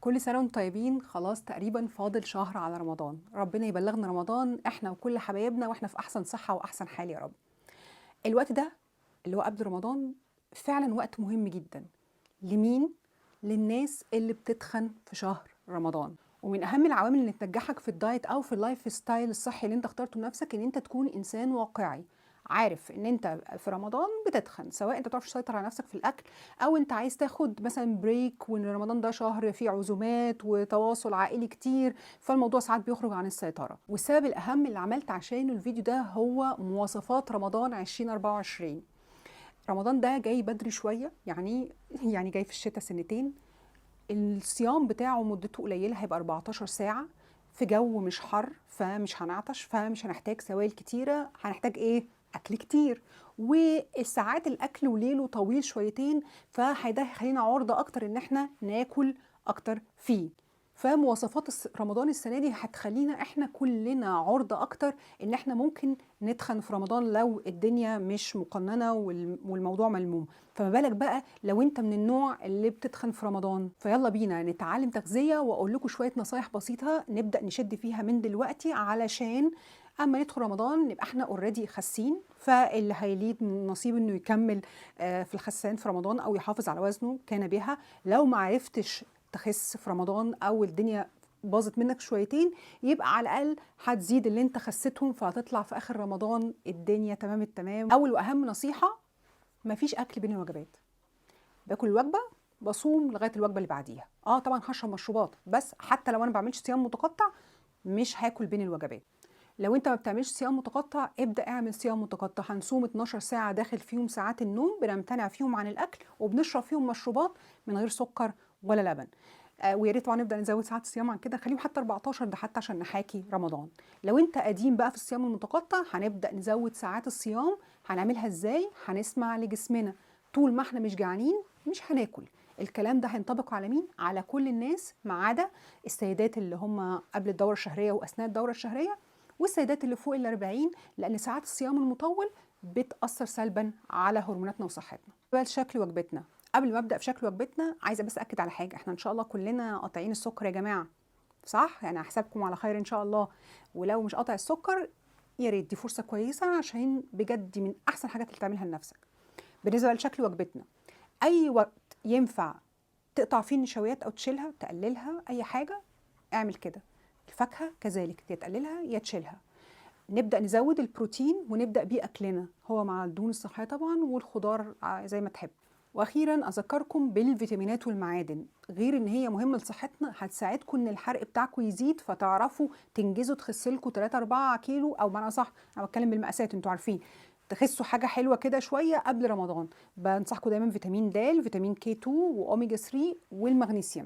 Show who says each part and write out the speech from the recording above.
Speaker 1: كل سنة وانتم طيبين. خلاص تقريبا فاضل شهر على رمضان، ربنا يبلغنا رمضان احنا وكل حبايبنا واحنا في احسن صحة واحسن حال يا رب. الوقت ده اللي هو قبل رمضان فعلا وقت مهم جدا. لمين؟ للناس اللي بتتخن في شهر رمضان. ومن اهم العوامل اللي تنجحك في ال diet او في ال lifestyle الصحي اللي انت اخترته لنفسك ان انت تكون انسان واقعي، عارف ان انت في رمضان بتتخن، سواء انت بتعرفش تسيطر على نفسك في الاكل او انت عايز تاخد مثلا break، وان رمضان ده شهر فيه عزومات وتواصل عائلي كتير، فالموضوع ساعات بيخرج عن السيطرة. والسبب الاهم اللي عملت عشانه الفيديو ده هو مواصفات رمضان 2024. رمضان ده جاي بدري شوية، يعني جاي في الشتاء سنتين. الصيام بتاعه مدته قليله، هيبقى 14 ساعة في جو مش حر، فمش هنعطش، فمش هنحتاج سوائل كتيرة، هنحتاج ايه؟ اكل كتير. والساعات الاكل وليلة طويل شويتين، فده هيخلينا عرضه اكتر ان احنا ناكل اكتر فيه. فمواصفات رمضان السنة دي هتخلينا احنا كلنا عرضه اكتر ان احنا ممكن نتخن في رمضان لو الدنيا مش مقننه والموضوع ملموم. فما بالك بقى لو انت من النوع اللي بتتخن في رمضان. فيلا بينا نتعلم تغذية واقول لكم شوية نصايح بسيطة نبدا نشد فيها من دلوقتي، علشان اما ندخل رمضان نبقى احنا already خاسين. فاللي هيليه نصيب انه يكمل في الخسان في رمضان او يحافظ على وزنه كان بها. لو ما عرفتش تخس في رمضان او الدنيا باظت منك شويتين، يبقى على الاقل هتزيد اللي انت خسيتهم، فهتطلع في اخر رمضان الدنيا تمام التمام. اول واهم نصيحة، مفيش اكل بين الوجبات. باكل الوجبة بصوم لغاية الوجبة اللي بعديها. طبعا هشرب مشروبات، بس حتى لو انا ما بعملش صيام متقطع مش هاكل بين الوجبات. لو انت ما بتعملش صيام متقطع ابدا اعمل صيام متقطع. هنصوم 12 ساعة داخل فيهم ساعات النوم، بنمتنع فيهم عن الاكل وبنشرب فيهم مشروبات من غير سكر ولا لبن. ويا ريت طبعا نبدا نزود ساعات الصيام عن كده، خليهم حتى 14 ده حتى عشان نحاكي رمضان. لو انت قديم بقى في الصيام المتقطع هنبدا نزود ساعات الصيام. هنعملها ازاي؟ هنسمع لجسمنا، طول ما احنا مش جعانين مش هناكل. الكلام ده هينطبق على مين؟ على كل الناس ما عدا السيدات اللي هم قبل الدورة الشهرية واثناء الدورة الشهرية، والسيدات اللي فوق ال40، لان ساعات الصيام المطول بتاثر سلبا على هرموناتنا وصحتنا. بقى شكل وجبتنا. قبل ما ابدا في شكل وجبتنا عايزه بس اكد على حاجة، احنا ان شاء الله كلنا قاطعين السكر يا جماعة، صح؟ يعني احسبكم على خير ان شاء الله. ولو مش قاطع السكر يا ريت دي فرصة كويسة، عشان بجد دي من احسن حاجات اللي تعملها لنفسك. بالنسبة لشكل وجبتنا، اي وقت ينفع تقطع فيه النشويات او تشيلها تقللها اي حاجة اعمل كده. الفاكهة كذلك، يا تقللها يا تشيلها. نبدا نزود البروتين ونبدا بيه اكلنا، هو مع الدهون الصحية طبعا والخضار زي ما تحب. واخيرا اذكركم بالفيتامينات والمعادن، غير ان هي مهمة لصحتنا هتساعدكم ان الحرق بتاعكم يزيد، فتعرفوا تنجزوا تخسلكوا 3 4 كيلو، او معنى صح انا بتكلم بالمقاسات انتوا عارفين، تخسوا حاجة حلوة كده شوية قبل رمضان. بنصحكم دايما فيتامين د، فيتامين K 2 واوميجا 3 والمغنيسيوم.